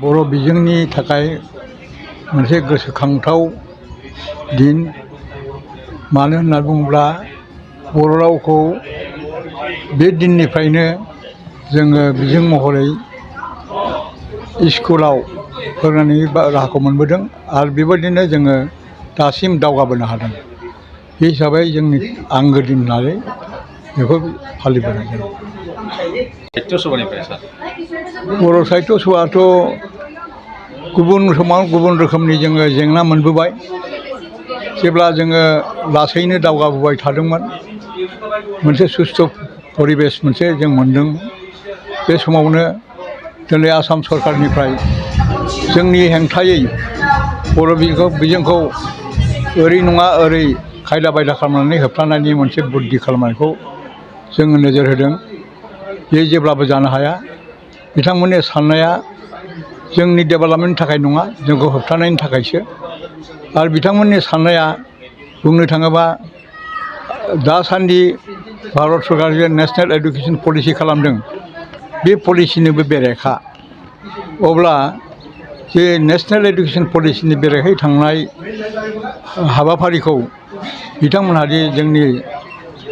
बर' बिजोंनि थाखाय मोनसे गोसोखांथाव दिन मानो होनना बुङोब्ला बर' रावखौ बे दिननिफ्रायनो जोङो बिजों महरै स्कुलाव फोरोंनायनि राहाखौ मोनबोदों आरो बेबायदिनो जोङो दासिम दावगाबोनो हादों। बे हिसाबै जोंनि आंगो दिन होननानै बेखौ फालिबोनाय जायो। साहित्य सभानिफ्राय सार बर' साहित्य सभाथ' गुबुन समाव गुबुन रोखोमनि जोङो जेंना मोनबोबाय। जेब्ला जोङो लासैनो दावगाबोबाय थादोंमोन मोनसे सुस्थ' परिबेस मोनसे जों मोनदों। बे समावनो दिनै आसाम सरकारनिफ्राय जोंनि हेंथायै बर' बिजोंखौ ओरै नङा ओरै खायदा बायदा खालामनानै होबथानायनि मोनसे बुद्धि खालामनायखौ जोङो नोजोर होदों। बे जेब्लाबो जानो हाया। बिथांमोननि साननाया जोंनि डेभेलपमेन्टनि थाखाय नङा, जोंखौ होबथानायनि थाखायसो। आरो बिथांमोननि साननाया बुंनो थाङोबा दासान्दि भारत सरकारा जे नेसनेल इडुकेसन पलिसि खालामदों बे पलिसिनिबो बेरेखा। अब्ला जे नेसनेल इडुकेसन पलिसिनि बेरेखायै थांनाय हाबाफारिखौ बिथांमोनहा दि जोंनि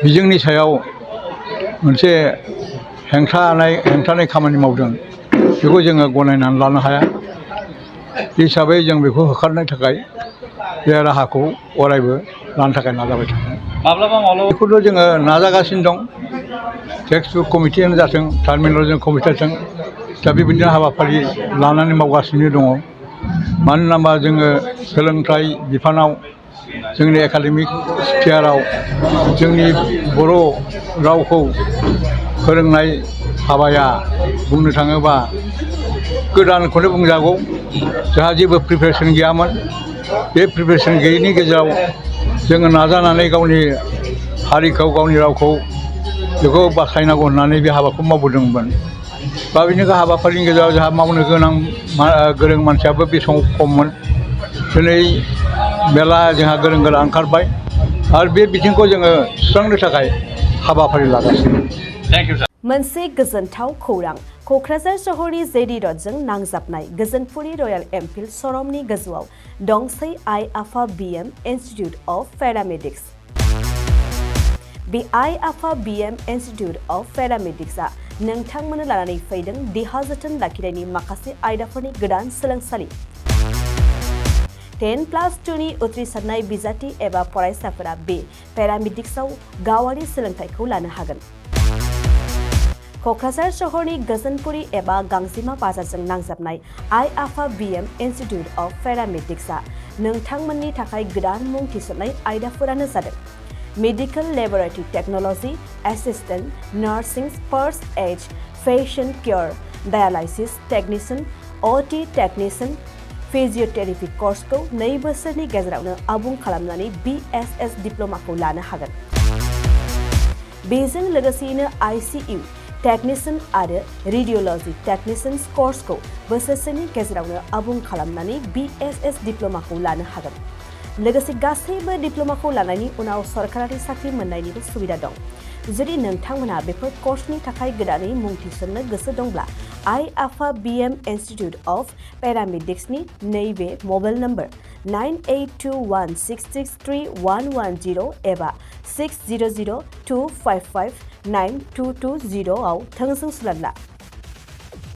बिजोंनि सायाव मोनसे हेंथानाय खामानि मावदों बेखौ जोङो गनायनानै लानो हाया। बे हिसाबै जों बेखौ होखारनो थाखाय बे राहाखौ अरायबो लानो थाखाय नाजाबाय थागोन। माब्लाबा बेखौथ' जोङो नाजागासिनो दं। टेक्स्ट बुक कमिटियानो जाथों, टार्मिनलजि कमिटि जाथों, दा बेबायदिनो हाबाफारि लानानै मावगासिनो दङ। मानो होनोबा जोङो सोलोंथाइ बिफानाव जोंनि एकाडेमिक स्फियाराव जोंनि बर' रावखौ फोरोंनाय हाबाया बुंनो थाङोबा गोदानखौनो बुंजागौ। जोंहा जेबो प्रिपेरेसन गैयामोन। बे प्रिपेरेसन गैयैनि गेजेराव जोङो नाजानानै गावनि हारिखौ गावनि रावखौ बेखौ बासायनांगौ होननानै बे हाबाखौ मावबोदोंमोन। दा बेनि हाबाफारिनि गेजेराव जोंहा मावनो गोनां गोरों मानसियाबो बे समाव खममोन। दिनै मेला जोंहा गोरों गोरा ओंखारबाय आरो बे बिथिंखौ जोङो सुस्रांनो थाखाय हाबाफारि लागासिनो। थेंक इउ सार। मोनसे गोजोनथाव खौरां क'क्राझार सहरनि जेडि रडजों नांजाबनाय गोजोनपुरि रयेल एनफिल्ड श'रुमनि गोजौआव दंसै आइ आफा बिएम इन्स्टिटिउट अफ पेरामेडिक्स। बे आइ आफा बिएम इन्स्टिटिउट अफ पेरामेडिक्सआ नोंथांमोननो लानानै फैदों देहा जोथोन लाखिनायनि माखासे आयदाफोरनि गोदान सोलोंसालि। 10+2नि उथ्रिसारनाय बिजाथि एबा फरायसाफोरा बे पेरामेडिक्सआव गावारि सोलोंथाइखौ लानो हागोन। क'क्राझार सहरनि गोजोनपुरि एबा गांजिमा बाजारजों नांजाबनाय आइ आफा बिएम इन्स्टिटिउट अफ पेरामेडिक्सआ नोंथांमोननि थाखाय गोदान मुं थिसननाय आयदाफोरानो जादों medical laboratory technology assistant nursing first aid patient care dialysis technician OT technician physiotherapy कर्सखौ 2 बोसोरनि गेजेरावनो आबुं खालामनानै BSS डिप्ल'माखौ लानो हागोन। बेजों लोगोसेयैनो ICU टेक्निशियान आरो रेडियोल'जि टेक्निशियान कर्सखौ बोसोरसेनि गेजेरावनो आबुं खालामनानै BSS डिप्ल'माखौ लानो हागोन। लोगोसे गासैबो डिप्ल'माखौ लानायनि उनाव सरकारि साख्रि मोननायनिबो सुबिदा दं। जुदि नोंथांमोनहा बेफोर कर्सनि थाखाय गोदानै मुं थिसननो गोसो दंब्ला आइ आफा बिएम इन्स्टिटिउट अफ पेरामेडिक्सनि नैबे मबाइल नम्बर 9821663110 एबा 6002559220 आव थोंजों सुलाद ला।